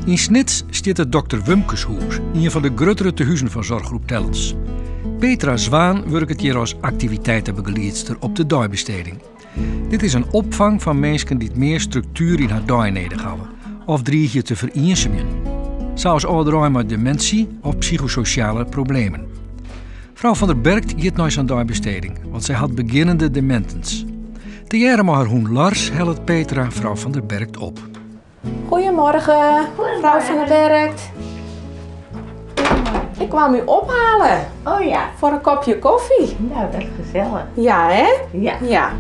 Yn Snits stiet it Dokter Wumkeshûs, ien fan de gruttere tehuzen fan Zorggroep Tellens. Petra Zwaan wurket hjir as aktiviteitebegeliedster op de deibesteding. Dit is in opfang fan minsken dy't mear struktuer yn har dei nedich hawwe of driigje te feriensumjen. Sa as âlderein mei demintsy of psychososjale problemen. Frou Van der Berkt giet nei sa'n deibesteding, want sy hat begjinnende demintens. Tegearre mei har hûn Lars hellet Petra frou Van der Berkt op. Goedemorgen, mevrouw Van der Berkt. Ik kwam u ophalen. Oh ja. Voor een kopje koffie. Nou, dat is gezellig. Ja, hè? Ja. Ja.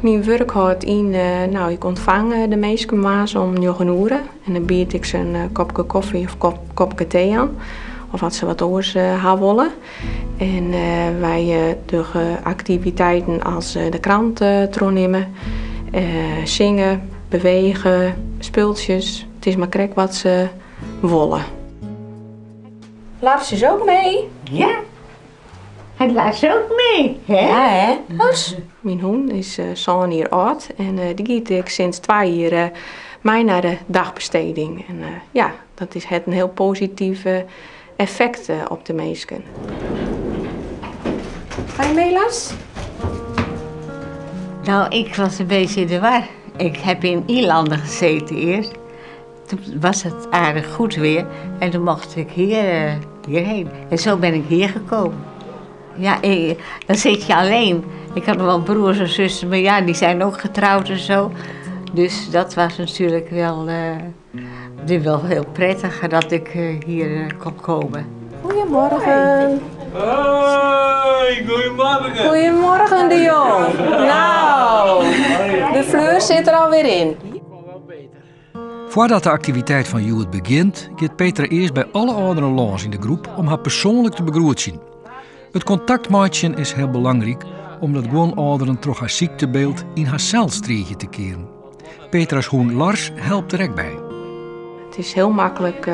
Myn wurk hâldt yn, nou, ik ûntfang de minsken moarns om njoggen oere en dan bied ik se in kopke kofje of kopke tee oan, of as se wat oars ha wolle. En wy dogge aktiviteiten as de krant trochnimme, singe, bewege, spultsjes. It is mar krekt wat se wolle. Lars is ook mee. Ja, hy Lars ook mee, hè? Ja, hè? Lars? Myn hûn is sân jier âld en dy giet ek sinds twa jier mei nei de dagbesteding. En ja, dat is, hat in hiel posityf effekt op de minsken. Ga je mee, Lars? Nou, ik was een beetje in de war. Ik heb in Ierlanden gezeten eerst. Toen was het aardig goed weer en toen mocht ik hier, eh, hierheen. En zo ben ik hier gekomen. Ja, ik, dan zit je alleen. Ik had nog wel broers en zussen, maar ja, die zijn ook getrouwd en zo. Dus dat was natuurlijk wel, uh, wel heel prettig dat ik uh, hier kon komen. Goedemorgen. Hoi, goedemorgen. Goedemorgen, Dion. Nou, de fleur zit er alweer in. Foardat de aktiviteit fan hjoed begjint, giet Petra earst by alle âlderen lâns yn de groep om har persoanlik te begroetsjen. It kontakt meitsjen is hiel belangryk, omdat guon âlderen troch har syktebyld yn harsels driigje te kearen. Petra's hûn Lars helpt der ek by. It is hiel maklik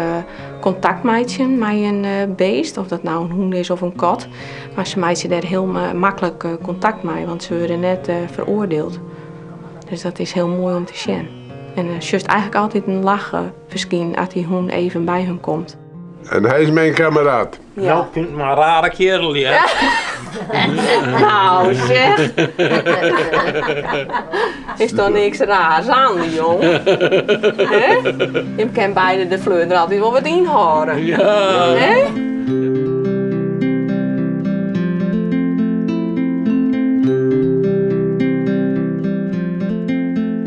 kontakt meitsjen mei in beest, of dat no in hûn is of in kat. Mar se meitsje dêr hiel maklik kontakt mei, want se wurde net feroardield. Dus dat is hiel moai om te sjen. En dan sjochst eigentlik altyd in lach ferskinen as dy hûn even by hun komt. En hy is myn kameraad. Ja. Nou, vind maar een rare kerel, ja. Nou, zeg. Is toch niks raars aan, die jong? Hè? Je kan beide de fleur er altyd wol wat ynhâlde. Ja. Hè?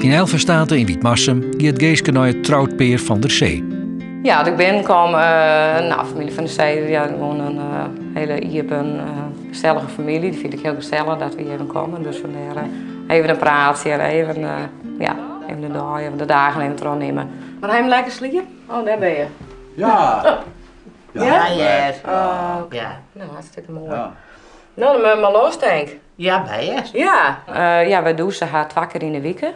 Yn Aylvastate yn Wytmarsum giet Geeske nei it troud pear Van der Zee. Ja, as ik binnenkom, nou, famylje Van der Zee, ja, gewoan in hiele iepen, gesellige famylje. Dy fyn ik hiel gesellich dat we hjir komme. Dus fandêr even in praatsje en even, ja, even de dei of de dagen even trochnimme. Mar ha jim lekker sliept? Oh, dêr binne je. Ja. Ja? Ja, Oh, oké. Ja. Nou, hartstikke moai. No, dan moatte we mar los, tink. Ja, bêst. Ja. Ja, wy dûse har twa kear yn 'e wike.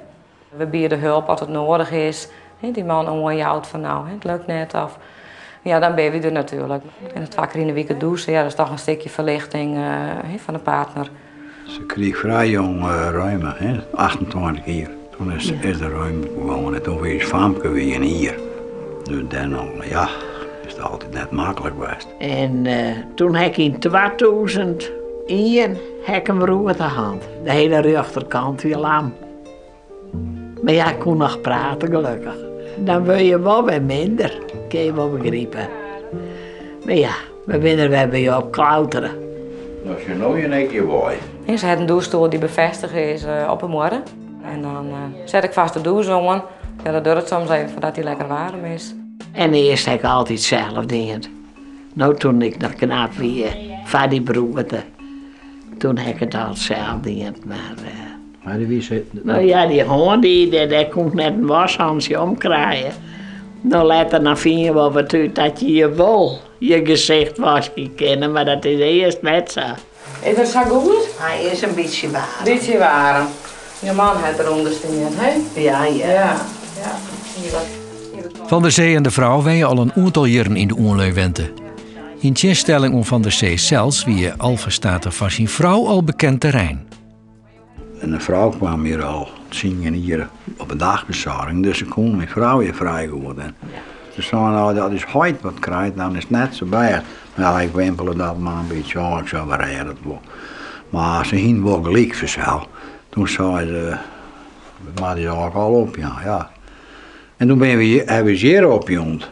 We biede help as it noadich is. Dy man oanjout fan no, it lukt net of ja, dan binne wy der natuerlik. En twa kear yn 'e wike dûse, ja, dat is toch in stikje ferlichting fan de partner. Se krige frij jong reuma, 28 jier. Toen is, is de reuma begûn en toen wie it famke wie in jier. Dus dêrnei, ja, is it altyd net maklik west. En toen ha ik yn 2001 ha ik in beroerte hân. De hiele rjochterkant wie lam. Mar ja, ik koe noch prate gelokkich. Dan wurde je wol wer minder, kin je wol begripe. Mar ja, we binne der wer by op klautere. No sjoch no je in kear wei. Se hat in dûsstoel dy't befêstige is op 'e muorre. En dan set ik fêst de dûs oan. Ja, dat duorret soms even foardat dy lekker waarm is. En earst ha ik altyd sels dien. No, toen ik noch knap wie, foar dy beroerte, toen ha ik it al sels dien. Mar Mar dy wie se. No ja, dy hân, dy, dêr koe ik net in washantsje om krije. No letter dan fine je wol wat út dat je je wol je gesicht waskje kinne, mar dat is earst net sa. Is it sa goed? Hy is in bytsje waarm. Bytsje waarm. Jo man hat derûnder stien, hè? Ja, ja. Ja, ja. Van der Zee en de frou wenje al in oantal jierren yn de oanleunwente. Yn tsjinstelling oan Van der Zee sels wie Alvastate foar syn frou al bekend terrein. En de frou kwam hjir al tsien jier op 'e dagbezorging, dus se koe myn frou hjir frij goed. En Ja. Ze seinen, nou, dat is heit wat krijt, dan is it net sa bêst. Mar ja, ik wimpele dat mar in bytsje ôf, ik sei, we rêde it wol. Mar se hienen wol gelyk fansels. Toen sei se, we moatte je ook al opjaan, ja. En toen binne we, hawwe we ús hjir opjûn.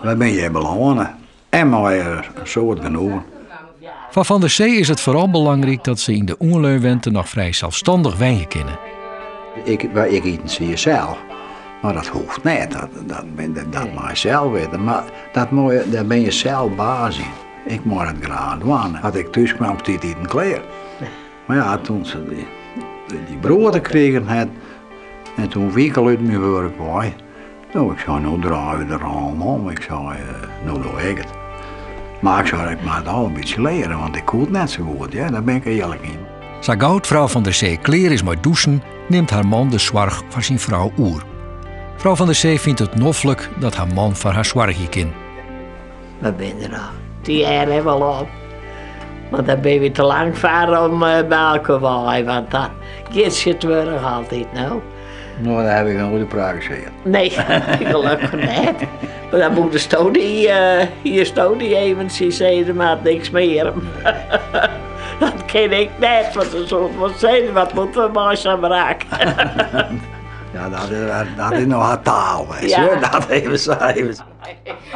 Wy binne hjir belâne. En mei in soad genoegen. Foar Van der Zee is it foaral belangryk dat se yn de oanleunwente noch frij selsstannich wenje kinne. Ik, ik itensied sels, mar dat hoecht net. Dat, dat, dat mei je sels witte. Mar dat mei, dêr bin je sels baas yn. Ik mei dat graach dwaan. As ik thús kwam, stie it iten klear. Mar ja, toen se dy, dy beroerte krigen hat, en toen wie ik al út myn wurk wei. No, ik sei, no draaie we de rânen om. Ik sei, no doch ik it. Mar ik sei, ik moat al in bytsje leare, want ik koe it net sa goed, hear. Dêr bin ik earlik yn. Sa gau't frou Van der Zee klear is mei dûsen, nimt har man de soarch foar syn frou oer. Frou Van der Zee fynt it noflik dat har man foar har soargje kin. We binne der al tegearre ha wol op. Mar dêr binne we te lang foar om by elkoar wei, want dan giet tsjintwurdich altyd no. No, dêr ha ik noch goede praat gesien. Nee, gelokkich net. Mar dan moetesto dy, hiesto dy eventsjes sizze, mar niks mear. Dat kin ik net, want dan soe ik wol sizze, wat moeten we mei sa'n wrak? Ja, dat is noch har taal, weet je. Dat even sa, even sa.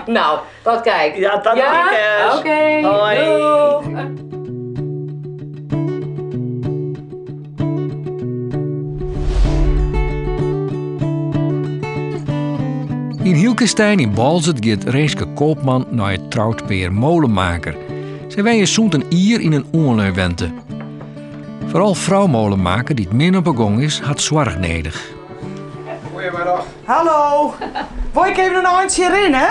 Nou, tot kijk. Ja, tot ja? kijk. Oké. Okay. Hoi. Doeg. Yn Hylkestein yn Boalsert giet Rinske Koopman nei it troudpear Molenmaker. Sy wenje sûnt in jier yn in oanleunwente. Foaral frou Molenmaker, dy't min op 'e gong is, hat soarch nedich. Goeiemiddag. Hallo. Wol ik even in eintsje rinne?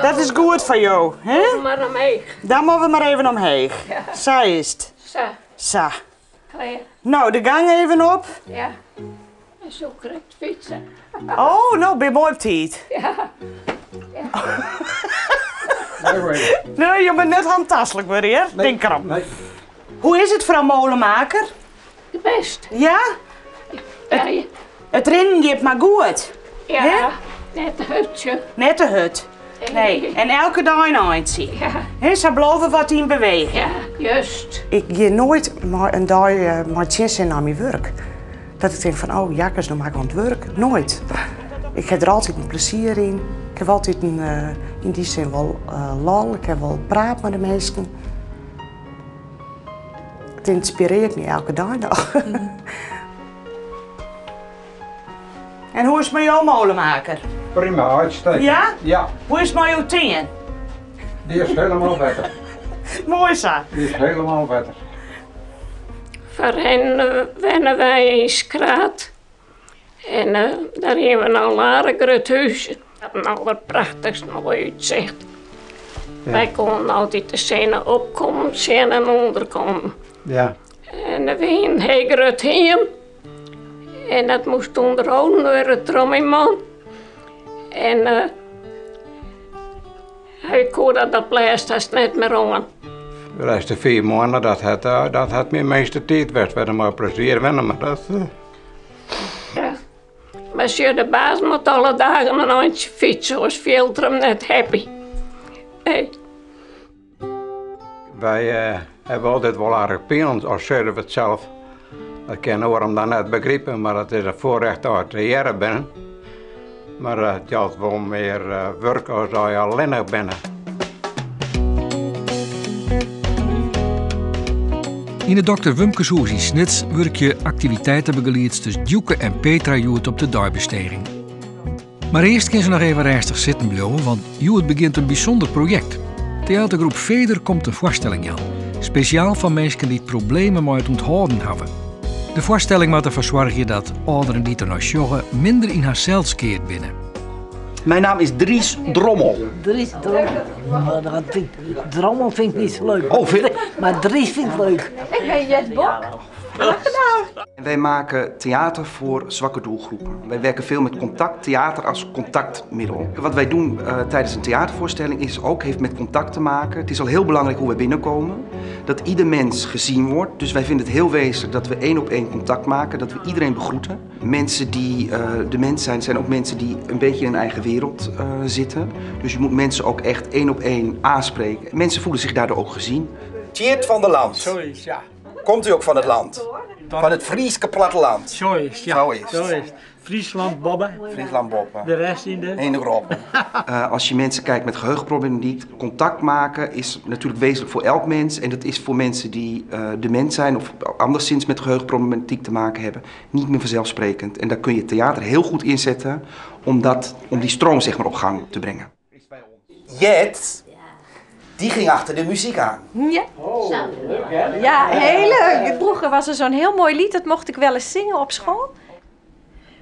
Dat is goed foar jo, hè? Maar omheech. Dan moatte we mar even omheech. Sa is it. Sa. Sa. Klear. No, de gang even op. Ja. En zo krekt fytsen. Oh, no, bin moai op tiid. Ja. Nee, je bent net handtastelijk weer, hear. Tink erom. Nee. Hoe is it, frou Molenmaker? Best. Ja? Ja. It rinnen giet mar goed. Ja, net te hurd. Net te hurd. Nee. En elke dei in eintsje. Ja. Hè, sa bliuwe we wat yn beweging. Ja, just. Ik gean noait mei in dei eh, mei tsjinsin nei myn wurk. Dat ik tink fan, oh jakkes, no moat ik oan it wurk. Noait. Ik ha der altyd in plezier yn. Ik ha altyd in, eh, yn dy sin wol eh, lol. Ik ha wol praat mei de minsken. It ynspirearret my elke dei noch. En hoe is it mei jo, Molenmaker? Prima, uitstekend. Ja? Ja. Hoe is it mei jo tean? Die is helemaal better. Moai sa. Die is helemaal better. Foarhinne wennen wy yn Skraard. En dêr hiene we in aardich grut hús. In allerprachtichst moai útsicht. Wy koenen altyd de sinne opkommen sjen en ûnderkommen. Ja. En we hiene in hiel grut hiem. En dat moast ûnderholden wurde troch myn man. En hy koe dat op lêst hast net mear oan. De lêste 5 moannen, dat hat, dat hat myn measte tiid west. Wer mei plezier wenne, mar dat. Ja. Mar sjoch, de baas moat alle dagen in eintsje fytse, oars fielt er him net happy. Nee. Wy hawwe altyd wol aardich pine, al sizze we it sels. Dat kin oaren dan net begripe, mar it is in foarrecht dat je tegearre binne. Mar it jout wol mear wurk as dat je allinnich binne. Yn it Dokter Wumkeshûs yn Snits wurkje aktiviteitebegeliedsters Djoeke en Petra hjoed op de deibesteging. Mar earst kin se noch even rêstich sitten bliuwe, want hjoed begjint in bysûnder projekt. Teatergroep Veder komt in foarstelling jaan, spesjaal foar minsken dy't problemen mei it ûnthâlden hawwe. De foarstelling moat derfoar soargje dat âlderen dy't der nei sjogge minder yn harsels keard binne. Mijn naam is Dries Drommel. Dries Drommel. Maar dat vind ik, Drommel vind ik niet zo leuk. Oh, vind Maar Dries vind ik leuk. Ik ben Jet Bok. Graag gedaan. Wij maken theater voor zwakke doelgroepen. Wij werken veel met contact, theater als contactmiddel. Wat wij doen uh, tijdens een theatervoorstelling is ook, heeft met contact te maken. Het is al heel belangrijk hoe we binnenkomen. Dat ieder mens gezien wordt. Dus wij vinden het heel wezenlijk dat we één op één contact maken. Dat we iedereen begroeten. Mensen die uh, dement zijn, zijn ook mensen die een beetje in hun eigen wereld uh, zitten. Dus je moet mensen ook echt één op één aanspreken. Mensen voelen zich daardoor ook gezien. Tjeerd van der Land. Zo is, ja. Komt u ook van het land? Van het Frieske platteland. Zo is, ja. Zo is Zo is Friesland Bobbe. Friesland Bobbe. De rest in de... In de groppen. uh, als je mensen kijkt met geheugenproblematiek, contact maken is natuurlijk wezenlijk voor elk mens. En dat is voor mensen die uh, dement zijn of anderszins met geheugenproblematiek te maken hebben, niet meer vanzelfsprekend. En daar kun je theater heel goed inzetten om, dat, om die stroom zeg maar, op gang te brengen. Jet, die ging achter de muziek aan. Ja. Oh, leuk hè? Ja, heel leuk. Vroeger was er zo'n heel mooi lied, dat mocht ik wel eens zingen op school.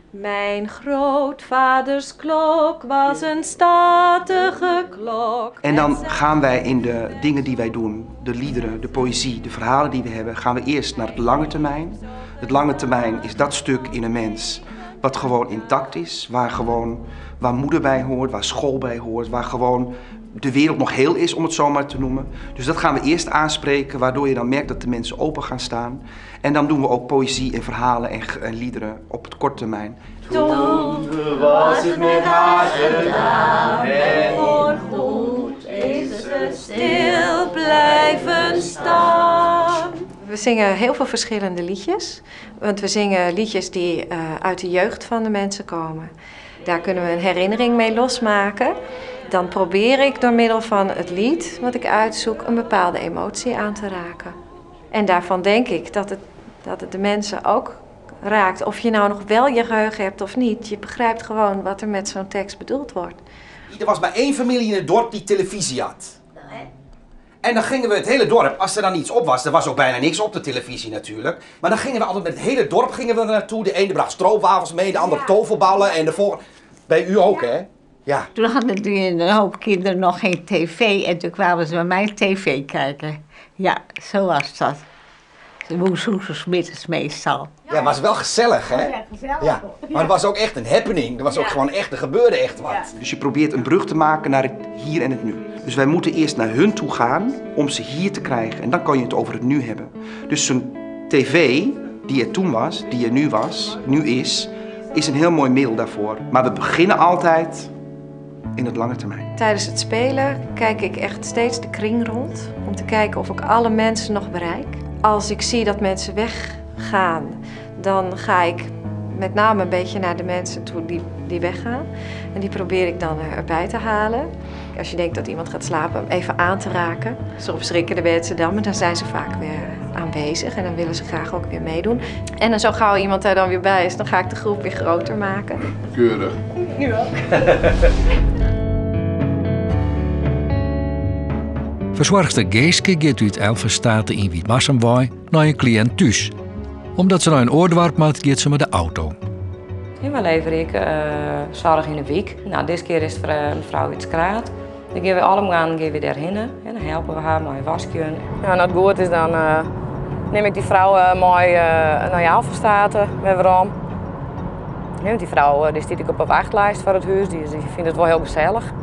Mijn grootvaders klok was een statige klok. En dan gaan wij in de dingen die wij doen, de liederen, de poëzie, de verhalen die we hebben, gaan we eerst naar het lange termijn. Het lange termijn is dat stuk in een mens wat gewoon intact is, waar gewoon waar moeder bij hoort, waar school bij hoort, waar gewoon de wereld nog heel is, om het zo maar te noemen. Dus dat gaan we eerst aanspreken, waardoor je dan merkt dat de mensen open gaan staan. En dan doen we ook poëzie en verhalen en, en liederen op het korte termijn. Toen was het met haar gedaan en voorgoed is ze stil blijven staan. We zingen heel veel verschillende liedjes. Want we zingen liedjes die uh, uit de jeugd van de mensen komen. Daar kunnen we een herinnering mee losmaken. Dan probeer ik door middel van het lied wat ik uitzoek een bepaalde emotie aan te raken. En daarvan denk ik dat het, dat het de mensen ook raakt. Of je nou nog wel je geheugen hebt of niet, je begrijpt gewoon wat er met zo'n tekst bedoeld wordt. Er was maar één familie in het dorp die televisie had. En dan gingen we het hele dorp, als er dan iets op was, er was ook bijna niks op de televisie natuurlijk. Maar dan gingen we altijd met het hele dorp gingen we er naartoe. De ene bracht stroopwafels mee, de andere toverballen en de volgende. Bij u ook, hè? Ja. Toen hadden die een hoop kinderen nog geen tv en toen kwamen ze bij mij tv kijken. Ja, zo was dat. Woenshoesers middags meestal. Ja, het was wel gezellig, hè? Ja, gezellig. Ja. Maar het was ook echt een happening. Er was ook gewoon echt, er gebeurde echt wat. Dus je probeert een brug te maken naar het hier en het nu. Dus wij moeten eerst naar hun toe gaan om ze hier te krijgen. En dan kan je het over het nu hebben. Dus zo'n tv, die er toen was, die er nu was, nu is, is een heel mooi middel daarvoor. Maar we beginnen altijd in het lange termijn. Tijdens het spelen kijk ik echt steeds de kring rond om te kijken of ik alle mensen nog bereik. Als ik zie dat mensen weggaan, dan ga ik met name een beetje naar de mensen toe die, die weggaan. En die probeer ik dan erbij te halen. Als je denkt dat iemand gaat slapen, even aan te raken. Soms schrikken de mensen dan, maar dan zijn ze vaak weer aanwezig en dan willen ze graag ook weer meedoen. En dan zo gauw iemand daar dan weer bij is, dan ga ik de groep weer groter maken. Keurig. Nu ook. Fersoarchster Geeske giet út Elvenstate yn Wytmarsum wei nei in kliïnt thús. Omdat se nei in oar doarp moat, giet se mei de auto. Wy leverje ek soarch yn de wyk. Nou, dizze kear is it foar in frou út Skraard. Dan gean we alle moarnen gean we dêrhinne en dan helpe we har mei waskjen. Nou, en as it goed is, dan nim ik dy frou mei nei Alvenstate wer werom. Want dy frou dy stiet ek op de wachtlist foar it hûs, dy fynt it wol hiel gesellich.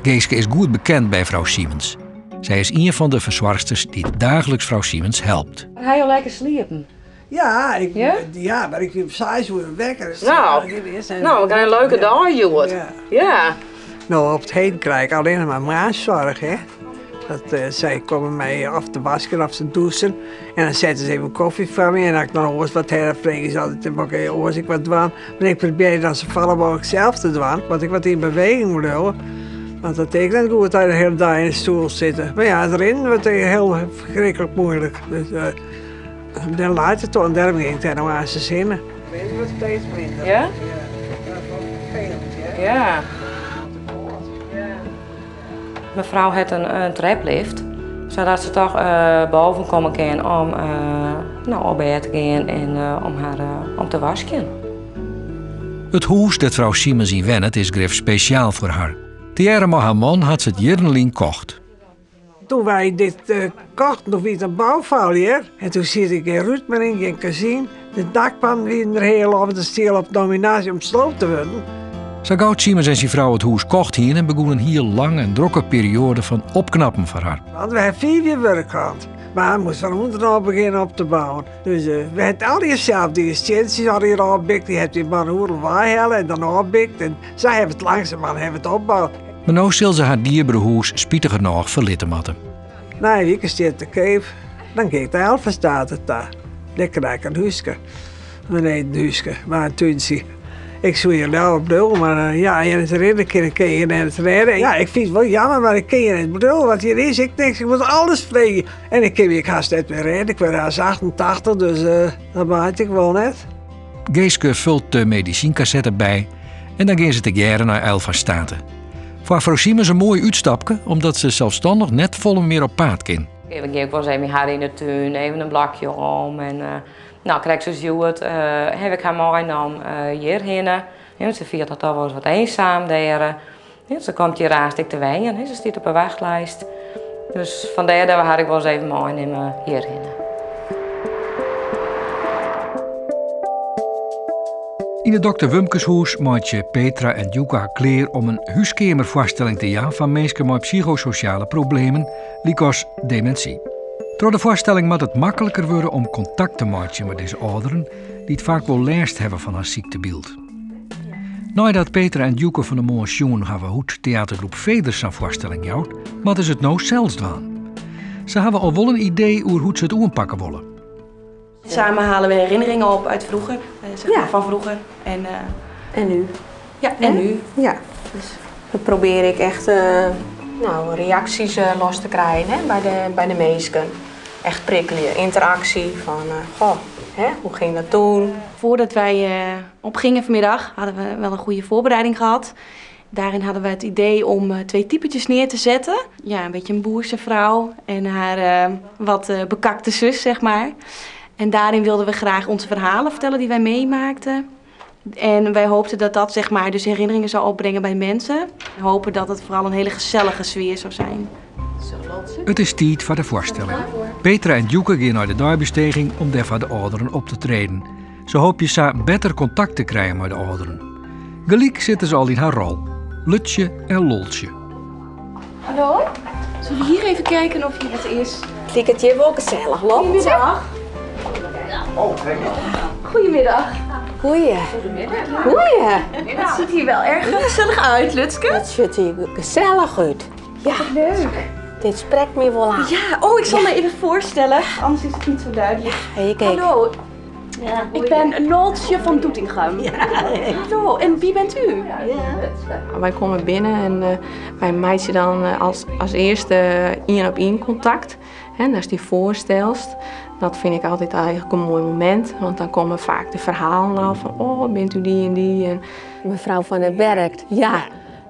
Geeske is goed bekend by frou Siemens. Sy is ien fan de fersoarchsters dy't daagliks frou Siemens helpt. Ha jo lekker sliepen? Ja, ik, Ja? ja? mar ik wie om seis oere wekker. Dus Nou, nou, we ha in leuke dei hjoed. Ja. Ja. No, op it heden krij ik allinnich mar moarnssoarch, hè. Dat, eh, sy komme my of te wasken of te dûsen. En dan sette se even kofje foar my. En as ik dan oars wat ha, dan freegje se altyd, wol ik oars ek wat dwaan. Mar ik probearje dan safolle mooglik sels te dwaan, want ik wat yn beweging bliuwe. Want dat is net goed dat je de hiele dei yn de stoel sitte. Mar ja, it rinnen wurdt hiel ferskriklik muoilik. Dus uh, dan leit it oan, dêrom gean ik dêr no aansens hinne. It wurdt steeds minder. Ja? Ja, dat is wol ferfelend, hè? Ja. Mefrou hat in treplift, sadat se toch boven komme kin om no, op bêd te gean en om har om te waskjen. It hûs dêr't frou Siemens yn wennet is grif spesjaal foar har. Tegearre mei har man hat se it jierren lyn kocht. Toen wij dit uh, kochten, toen wie it in bouwval hier. En toen siet ik gjin rút mear yn, gjin kezyn. De dakpannen wienen der hiel op, de stiel op nominaasje om sloopt te wurden. Sa gau't Siemens en syn frou it hûs kocht hiene, begûn in hiel lang en drokke perioade fan opknappen foar har. Want we ha 5 jier wurk hân. Mar hy moast fan ûnderôf begjinne op te bouwen. Dus uh, we ha allegear sels dy stientsjes allegear ôfbikt. Dy hat dy man oeral weihelle en dan ôfbikt. En sa ha we it langsumoan ha we it opboud. Mar no sil se har dierbere hûs spitigernôch ferlitte moatte. Nije wike stiet te keap. Dan gean ik nei Alpha-State ta. Dêr krij ik in húske. Nee, in húske, mar in túntsje. Ik soe hjir leaver bliuwe, mar eh, ja, hjir net rinne kin, ik kin hjir net rêde. Ja, ik fyn it wol jammer, mar ik kin hjir net bliuwe, want hjir is ek niks. Ik moat alles freegje. En ik kin my ek hast net mear rêde. Ik wurd hast 88, dus uh, dat meit ik wol net. Geeske fult de medisynkassette by en dan gean se tegearre nei Aylva State. Foar frou Siemens in moai útstapke, omdat se selsstannich net folle mear op paad kin. We gean ek wolris even mei har yn de tún, even in blokje om. En, uh, nou, krekt sa hjoed uh, haw ik har meinaam uh, hjirhinne. Ja, se fielt har toch wolris wat eenzaam dêr. Ja, se komt hjir aanst ek te wenjen, se stiet op 'e wachtlist. Dus fandêr dat we har ek wolris even meinimme hjirhinne. Yn it Dokter Wumkeshûs meitsje Petra en Djoeke har klear om in húskeamerfoarstelling te jaan foar minsken mei psychososjale problemen, lykas demintsy. Troch de foarstelling moat it makliker wurde om kontakt te meitsjen mei dizze âlderen, dy't faak wol lêst hawwe fan har syktebyld. Neidat Petra en Djoeke fan 'e moarn sjoen hawwe hoe't teatergroep Veder sa'n foarstelling jout, moatte se it no sels dwaan. Se hawwe al wol in idee oer hoe't se it oanpakke wolle. Samen halen we herinneringen op uit vroeger, eh, zeg maar van vroeger. En, uh, en nu. Ja, en nu. Ja. Dus dat probeer ik echt uh, nou, reacties uh, los te krijgen hè, bij de minsken. Echt prikkelje, interactie van, goh, hè, hoe ging dat toen? Voordat wij opgingen vanmiddag hadden we wel een goede voorbereiding gehad. Daarin hadden we het idee om eh, twee typetjes neer te zetten. Ja, een beetje een boerse vrouw en haar uh, wat uh, bekakte zus, zeg maar. En daarin wilden we graag onze verhalen vertellen die wij meemaakten. En wij hoopten dat dat zeg maar, dus herinneringen zou opbrengen bij mensen. We hopen dat het vooral een hele gezellige sfeer zou zijn. It is tiid foar de foarstelling. Petra en Djoeke gean nei de deibesteging om dêr foar de âlderen op te treden. Se hoopje sa better kontakt te krijen mei de âlderen. Gelyk sitte se al yn har rol. Lutsje en Loltsje. Hallo, zullen we hier even kijken of hier wat is? It liket hjir wol gesellich, Loltsje. Goedemiddag. Goedemiddag. Goeie. Goedemiddag. Goeie. Het ziet hier wel erg gezellig uit, Lutske. Het ziet hier gezellig uit. Ja. Wat leuk. Dit sprekt my wol oan. Ja, oh, ik zal me even voorstellen, anders is het niet zo duidelijk. Hey, kijk. Hallo. Ik ben Loltsje van Doetinchem. Hallo, en wie bent u? Wij komme binnen en uh, wy meitsje dan eh, als earste ien op ien kontakt. En ast dy foarstelst, dat fyn ik altyd eigentlik in moai momint, want dan komme faak de ferhalen al fan, oh, bent u dy en dy? En Mefrou van der Berg, ja.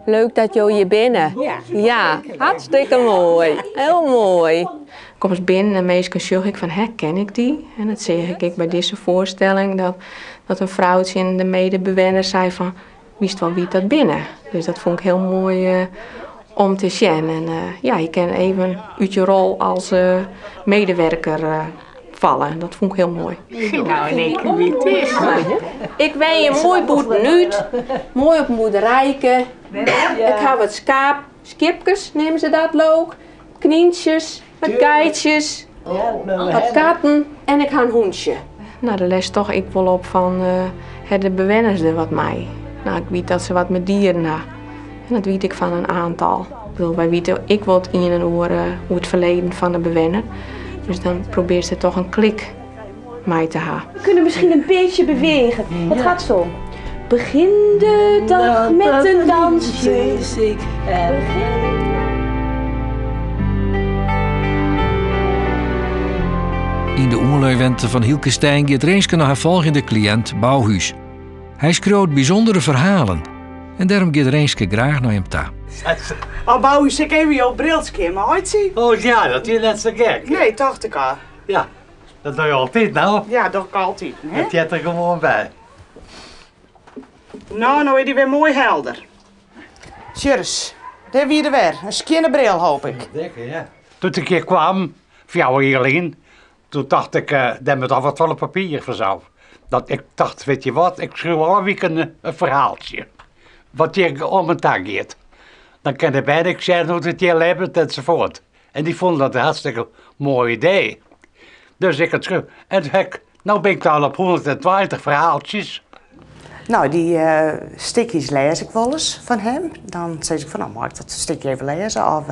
Leuk dat jo hjir binne. Ja, hartstikke moai. Hiel moai. Komst binnen en minsken sjoch ik fan, hè, ken ik dy? En dat seach ik ek by dizze foarstelling, dat, dat in frou tsjin de medebewenner sei fan, witst wol wie't dat binne? Dus dat fûn ik hiel moai uh, om te sjen. En uh, ja, je kin even út je rol as uh, medewerker falle. Dat fûn ik hiel moai. Nou, en ik wie it is. Ik wenje moai bûtenút, moai op in boerderijke. Ik ha wat skaap, skiepkes neame se dat leau 'k, knyntsjes, wat geitsjes, wat katten en ik ha in hûntsje. Nou, dêr lêst toch ek wol op fan, uh, ha de bewenners der wat mei? Nou, ik wit dat se wat mei dieren ha. En dat wit ik fan in oantal. Ik bedoel, wy witte ek wol it ien en oar oer it ferleden fan de bewenner. Dus dan probearst der toch in klik mei te ha. We kunnen misschien een beetje bewegen. Het gaat zo. Begin de dag met een dansje. Begin. Yn de oanleiwente fan Hylke Stein giet Rinske nei har folgjende kliïnt Bouwhuis. Hy skriuwt bysûndere ferhalen en dêrom giet Rinske graach nei him ta. Oh, Bouwhuis, ik even jo briltsje meitsje. Oh ja, dat is net sa gek. Nee, tocht ik al. Ja, dat doch je altyd no. Ja, doch ik altyd. Hè? Dat heart der gewoan by. No, no is dy wer moai helder. Sjoch ris, dêr wie er wer. In skjinne bril, hoop ik. Dikke, ja. Doe't ik hjir kwam, 4 jier lyn, doe tocht ik, dêr moat al wat fan op papier fansels. Dat ik tocht, wit je wat, ik skriuw alle wiken in ferhaaltsje. Wat hjir om en ta giet. Dan kin de bern ek sjen hoe't it hjir libbet ensafuort. En dy fûnen dat in hartstikke moai idee. Dus ik it skreau. En toen ik, no bin ik al op 120 ferhaaltsjes. Nou, dy stikjes lês ik wolris fan him. Dan sis ik fan, nou, mei ik dat stikje even lêze? Of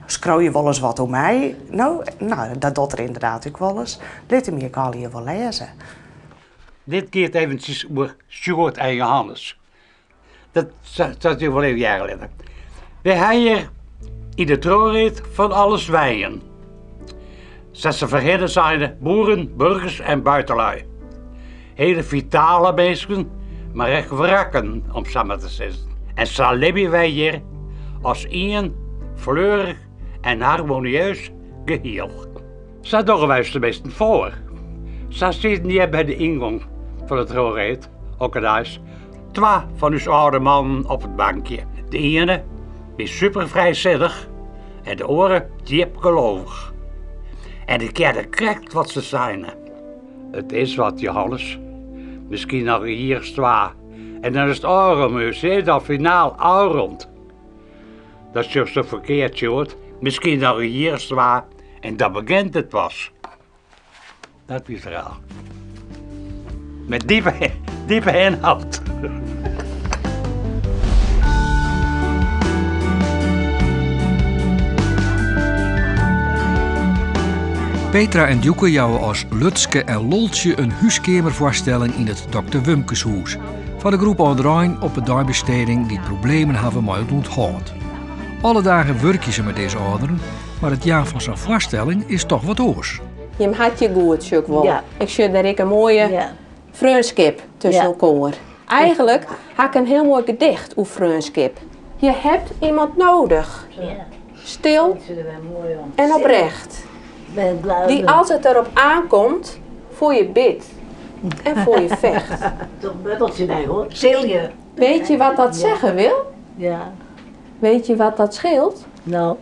skriuw je wolris wat oer my? No, nou, dat docht er ynderdaad ek wolris. Lit him ek allegear wol lêze. Dit giet eventsjes oer Sjoerd en Johannes. Dat dat je wol even hearre litte. Wy ha hjir yn de trochrit fan alles wenjen. Sa't se foarhinne seine, boeren, burgers en buitenlui. Hele fitale minsken, mar ek wrakken, om sa mar te sizzen. En sa libje wy hjir as ien fleurich en harmonieus gehiel. Sa dogge wy ús teminsten foar. Sa sieten hjir by de yngong fan de trochrit, okkerdeis, twa fan ús âlde mannen op it bankje. De iene wie superfrijsinnich en de oare djip gelovich. En ik hearde krekt wat se seine. It is wat, Johannes. Miskien noch in jier as twa en dan is it ôfrûn, ús is al finaal ôfrûn. Dat sjochst sa ferkeard, Sjoerd. Miskien noch in jier as twa en dan begjint it pas. Dat wie it ferhaal. Met diepe, diepe ynhâld. Petra en Djoeke jouwe as Lutske en Loltsje in húskeamerfoarstelling yn it Dokter Wumkeshûs. Foar de groep âlderein op 'e deibesteding dy't problemen hawwe mei it ûnthâld. Alle dagen wurkje se mei dizze âlderen, mar it jaan fan sa'n foarstelling is toch wat oars. Jim hat je goed, sjoch ik wol. Ja. Ik sjoch dêr ek in moaie Ja. freonskip tusken Ja. elkoar. Eigenlik ha ik in hiel moai gedicht oer freonskip. Je hebt iemand nodig. Ja. Stil en oprecht. Ben blij Die als het erop aankomt, voor je bidt en voor je vecht. Toch een bubbeltje bij hoor. Silje. Weet je wat dat zeggen wil? Ja. Weet je wat dat scheelt? Nou.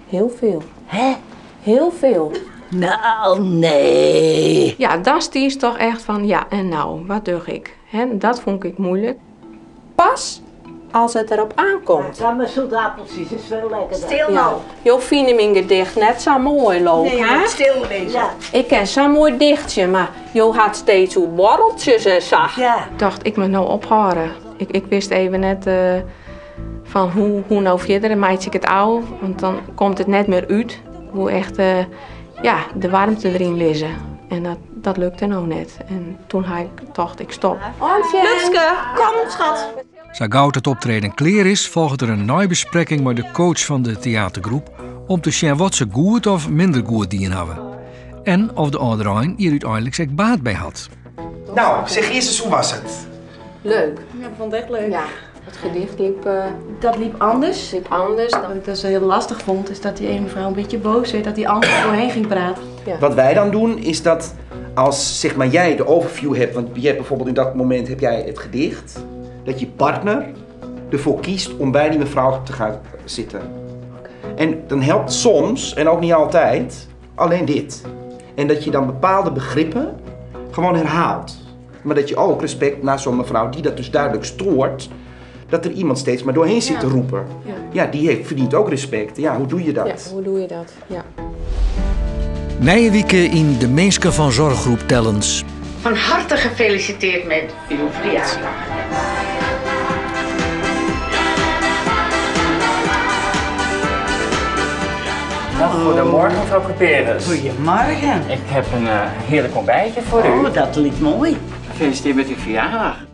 Heel veel. Hè? Heel veel. Nou, nee. Ja, dan stiest toch echt van, ja, en nou, wat doe ik? Hè, dat vond ik moeilijk. Pas als het erop aankomt. Ja, maar zoete appeltjes is veel lekkerder. Stil nou. Jo fine myn gedicht net sa moai, Loop, Nee, je hè? moet stil wezen. Ja. Ik ken sa'n moai dichtsje, mar jo hat steeds oer borreltsjes en sa. Ja. Ik dacht, ik moat no ophâlde. Ik wist even net fan hoe no fierder en meitsje ik it ôf, want dan komt it net mear út. Hoe echt ja, de waarmte deryn lizze. En dat lukte no net. En toen ha ik tocht, ik stop. Lutske, kom schat. Sa gau't it optreden klear is, folget der in neibesprekking mei de coach fan de teatergroep om te sjen wat se goed of minder goed dien hawwe. En of de âlderein hjir úteinlik ek baat by hat. Nou, zeg eerst eens, hoe was het? Leuk. Ja, ik vond het echt leuk. Ja, het gedicht liep... Dat liep anders. Liep anders. Wat ik dat zo heel lastig vond, is dat die ene mevrouw een beetje boos werd, dat die andere doorheen ging praten. Ja. Wat wij dan doen, is dat als jij de overview hebt, want je hebt bijvoorbeeld in dat moment heb jij het gedicht, dat je partner ervoor kiest om bij die mevrouw te gaan zitten. En dan helpt soms, en ook niet altijd, alleen dit. En dat je dan bepaalde begrippen gewoon herhaalt. Maar dat je ook respect naar zo'n mevrouw die dat dus duidelijk stoort, dat er iemand steeds maar doorheen zit te roepen. Ja, die verdient ook respect. Ja, hoe doe je dat? Ja, hoe doe je dat? Ja. Nije wike yn de Minsken van Zorggroep Tellens. Van harte gefeliciteerd met uw verjaardag. Nou, goedemorgen mevrouw Cuperus. Goedemorgen. Ik heb een heerlijk ontbijtje voor u. Oh, dat lijkt mooi. Gefeliciteerd met uw verjaardag.